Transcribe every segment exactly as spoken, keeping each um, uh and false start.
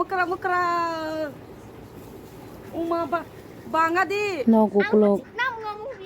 Mukra, mukra. Uma ba, banga di. Nok ukulok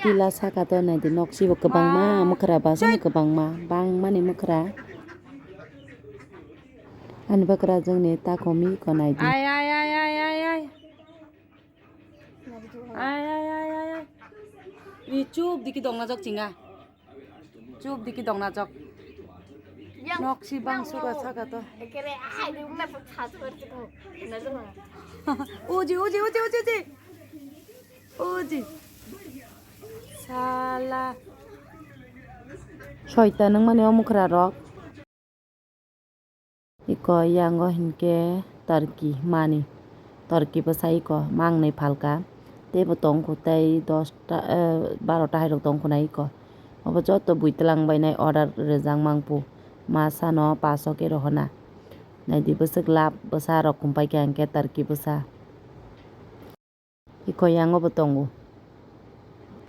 pila saka to nai di, nok sibo kwbangma, mukra ba song kwbangma, bangmani mukra. Ani bakra jongni takomi ko nai di. Ai, ai, ai, ai, ai, ai. Ai, ai, ai, ai, ai. Ri chup diki dong na jok chinga. Chup diki dong na jok. Nok si bang suka saka to. Uji, uji, uji, uji, uji. Uji. Sala. Soitan nang mani o mukra rok. Iko yango hinkhe Turkey mani. Turkey bwsa iko mangnwi phalka. Teibo tongkhu tei dosta, eh, barota hairok tongkhu nai iko. Obo joto bui twlang bainai order rijak mangphu. Masano paso ke rohona. Naidi bwswk lab bwsa rok kumpai khe hinkhe Turkey bwsa. Iko yango bo tongo.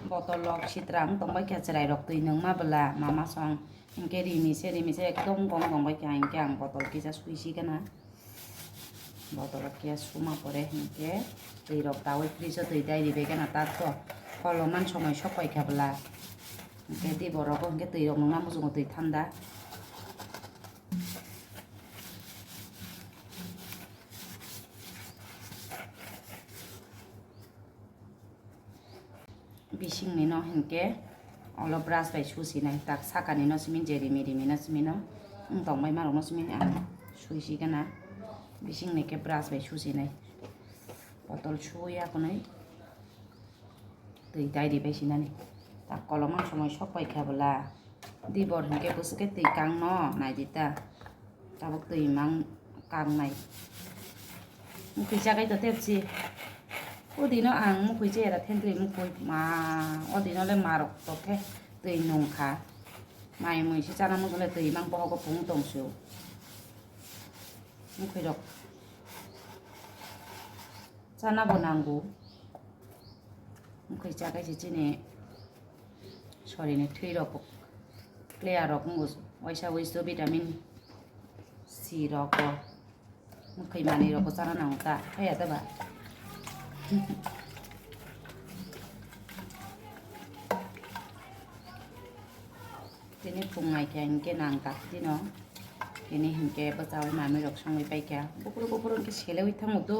Botol rok sitra wng tongbai kha, chwrai rok twi nungma bwla mama song. Hinkhe rimi se, rimi se ekdom gom gom bai kha, hinkhe ang botol kisa sui si gana. Botol rok kisa suma pore hinkhe twi rok tawai fridge o twi dai ribai gana tak to. Koloman somoi sok pai kha bwla. Hinkhe di borok o hinkhe twi rok nungna muchungo twi thanda. Bisingni no hinkhe olo brush bai susinai, tak sakani no simi je rimi rimi no simi no wng tongbai ma rok no simi ang sui si gana. Bisingni khe brush bai susinai, botol sui ya khwnwi twi dai ribai sinani, tak kolomang somoi sok pai kha bwla. Dibor hinkhe bwswk khe twi kang no nai di ta. Tabuk twi mang kang nai. Mukhui chakai to tepsi. O dino ang mukhui che era thentwi mukhui ma. O dino le ma rok to khe twi nung kha. Mai mui se chana mung le twi mang bohogo pung tong su. Mukhui rok chana bo nango. Mukhui chakai se chini. Sorini thwi rok clear rok wngbo waisa wiso vitamin C rok bo mwkhwi manwi rok bo chana nango ta khaya ta ba. Tini phung nai khe hinkhe nang tak dino tini hinkhe bwchaui manwi rok songwi paikha buphuru buphuru hinkhe seleui thango do.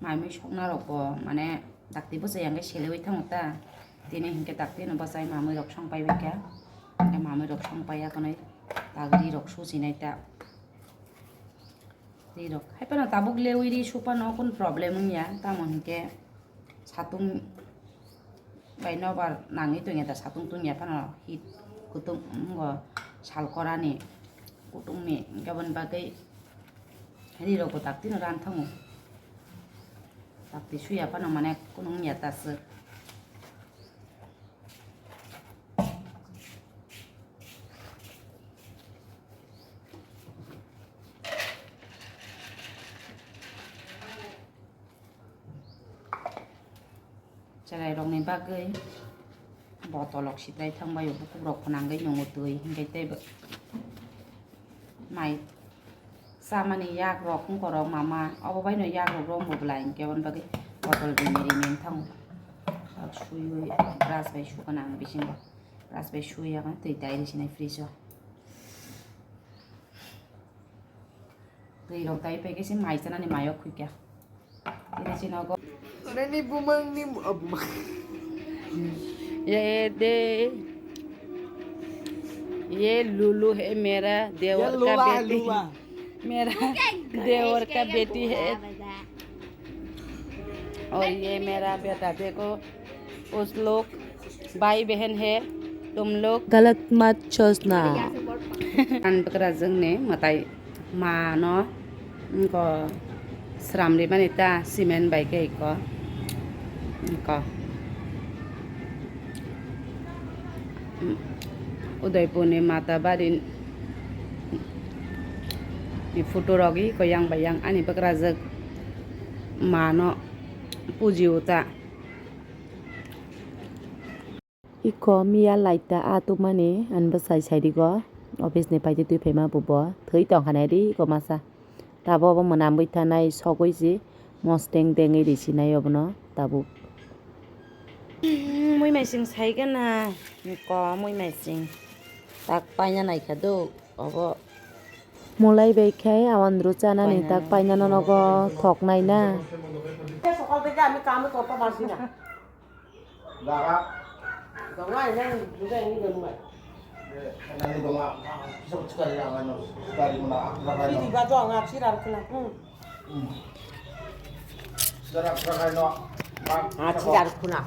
Mai mui sokna rok bo mane dakti bwsai yang khe seleui thango ta. Tini hinkhe dakti no bwsai mamui rok song pai bai kha. Hinkhe mamui rok song pai ya khwnwi tak ri rok susinai ta. Ri rok hai phano tabuk leui ri su phano kun problem wng ya. Tamo hinkhe satung bai nobar nangwi tongya da satung tungya phano hit kutung wngbo salkorani kutungni hinkhe aboni bagwi ri rok bo dakti no ran thango. Dakti suya phano mane kunu wngya ta swk. Chwrairokni bagwi botolrok sitrai thangbai o, bukukrok phwnangwi nungo twi hinkhe teibo mai chamani yakrok wngkorok mama obo baino yakrok rombo bwlai hinkhe aboni bagwi botol rimi rimi wng thango. Suiwi brush bai sukha nang bisingo, brush bai suiya twi dai rw sinai fridge o. Twi rok dai paikhe se mai chanani mayo khuikha. Tini chini nogo. Nini bumangni, oh, bumang. ये दे, ये लुलु है मेरा देवर का बेटी। मेरा देवर का बेटी है। और ये मेरा बेटा, देखो, उस लोग भाई बहन है, तुम लोग गलत मत सोचना। Ang bwkrajwkni mwtai mano wngkho sram rimani ta cement bai khe ikho wngkho. Udaipurni Matabari ni photo rok ikho yang bai yang ani bwkrajwk mano puji o ta. Iko miya laita a tubmani ani bwsai sairigo office ni paitwi twi phaima bubo thwi tongkha nai ri iko masa. Tabuk obo mwnamwi thanai sogwi se mosteng dengwi risinai obono tabuk. Mui maising sai gana ko mui maising tak paina naikha do obo. Mulai bai khai awandru chanani tak paina nonogo thoknai na. সকাল থেকে আমি কামে করতে পারছি না। Daga. Dongai nang juga ini dongai. Nani donga, bisa sekali yang anu, sekali mana aku daga. Sini baju angkat sih dan kena. Hmm. Sudah aku daga no. Ah, sih dan kena.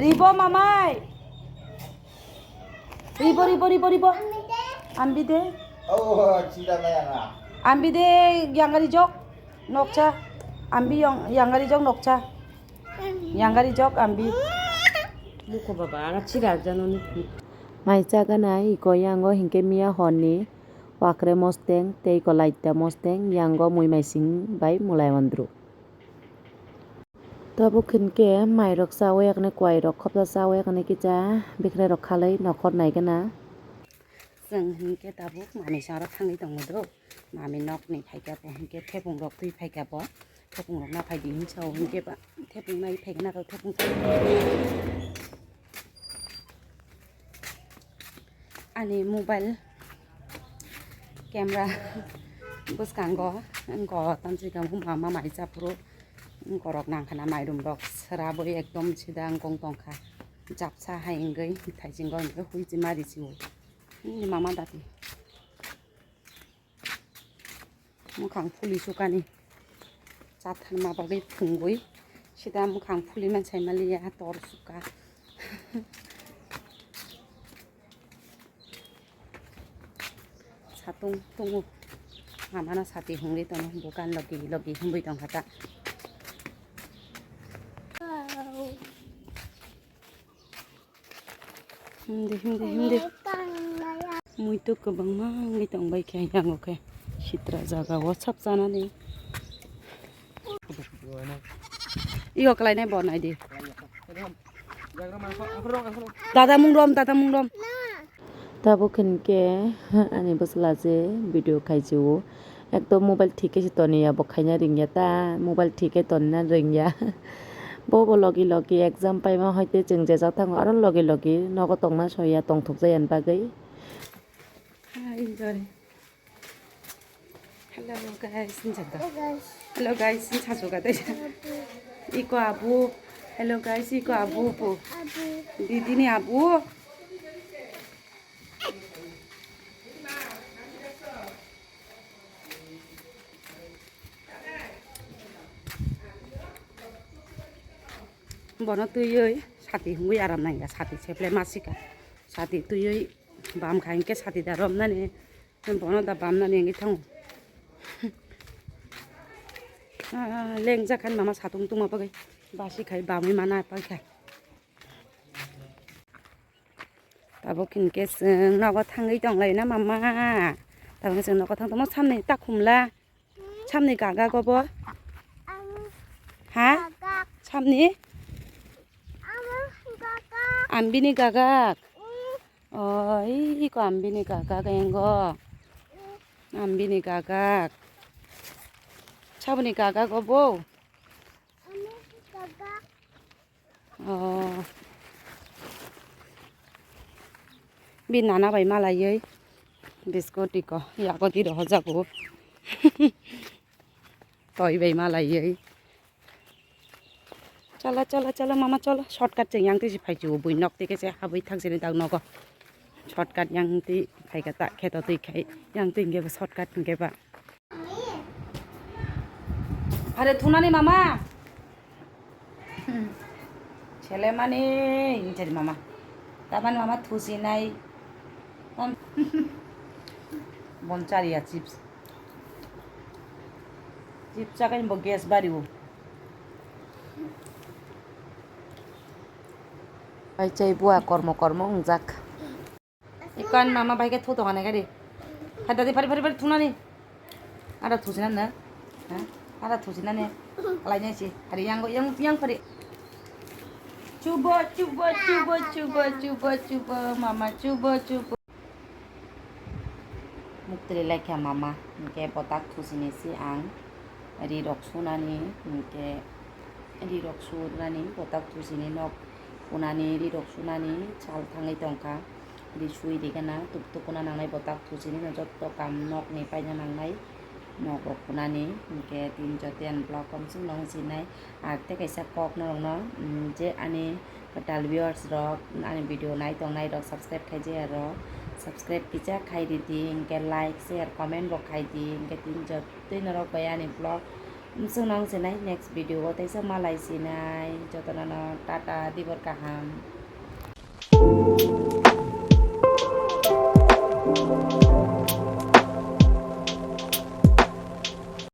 Ribo mamai. Ribo, ribo, ribo, ribo. Ambi de. Oh, cida na yang ah. Ambi de yang gari jok. Nokcha. Ambi yang, yang gari jok nokcha. Yang gari jok ambi. Muko baba, ara chira jano ni. Mai chaga nai iko yango hinkhe miya honni wakre mosteng tei iko laita mosteng yango mui maising bai mulai wandru. Tabuk hinkhe mairok chawi yakni kwairok khopsa chawi yakni kisa bikhrerok khalai nokhor naigana. Chwng hinkhe tabuk mami saro thangwi tongo do. Mami nokni phaikha bo hinkhe thepungrok twi phaikha bo. Thepungrok na phaidi hinwi sao hinkhe ba thepung nai phaikha na thepung. Ani mobile camera bwskango wngkha tamsika mama mai chaphuru wngkorok nangkhana mairum rok srabwi ekdom sida wngkong tongkha japsa hai wngwi thaisingo hwnkhe hui chima risiwi mama dati. Mukhang phuli sukani. Chatharma bagwi phungwi. Sida mukhang phuli man sai maliya tor suka. Satung tungo. Mamana sati hungri tono. Bukan logi logi hungwi tongkha ta. Hindi, hindi, hindi. Muitu kwbangma wngwi tongbai khe yango khe sitra jaga o sap chanani. Ego kwlainai bo naidi. Dada mung rom, dada mung rom. Tabuk hinkhe ani bwsla je video khaijio. Ekdom mobile thik khe se toniya bo khaina ringya ta, mobile thik khe tonna ringya. Bo bo logi logi exam paima hoite chwng jesa thango aro logi logi nogo tongna soya tongthokjaya ni bagwi. Hello guys, ni jada. Hello guys, ni sasu ka tei. Iko abu. Hello guys, iko abu bu. Didi ni abu. Bono twiwi sati hwnwi aram nangya, sati seple masika, sati twiwi bam kha hinkhe sati da romnani, bono da bamnani wngwi thango. Ah, lengjak khan mama satung tungma bagwi basi khai bamwi mana paikha. Tabuk hinkhe chwng nogo thangwi tonglaina mama. Tabuk chwng nogo thang tongma samni ta khumla. Samni gagak obo? Ha? Samni? Ambini gagak? Oh, iko ambini gagak engo. Ambini gagak. Saboni gagak obo? Oh. Bini nana bai malaiwi biskot iko yago di rohojago. Toi bai malaiwi. Chala, chala, chala, mama, chala. Shortcut chwng yang twi se phai chugo, bui nok twi khe se habwi thang sini dak nogo. Shortcut yang twi phai kha ta kheto twi khai. Yang twi hwnkhe shortcut hwnkhe ba. Are thunani mama. Selemani injeri mama. Tamani mama thusinai. Tam- Bonchariya chips. Chips chakai bo gas bari o. Pai chai bua kormo kormo wngjak. Ikan mama bai ke thu tong ane gari. Phai dadi phari phari phari thunani. Ada thusina na. Ha? Ada thusina ne. Kalai ne si. Hari yang yang yang phari. Chubo chubo chubo chubo chubo chubo mama chubo chubo. Twrwi laikha mama, hinkhe botak thusinisi ang rirok sunani, hinkhe rirok sunani, botak thusini nok kunani, rirok sunani sal thangwi tongkha. Ri sui rigana tuk tuk kuna nangnai, botak thusini no jotto kam nokni paina nangnai, nok rok kunani, hinkhe tin jotian vlog komswk nong sinai. Ar tei kaisa kok norokno, mm, je ani kwtal viewers rok, ani video nai tongnai rok, subscribe khai jaya rok, subscribe kisa khai ridi, hinkhe like, share, comment bo khai di, hinkhe tin jotoi norok bai ani vlog komswk nong sinai next video o teisa malai sinai, jotono no tata, dibor kaham.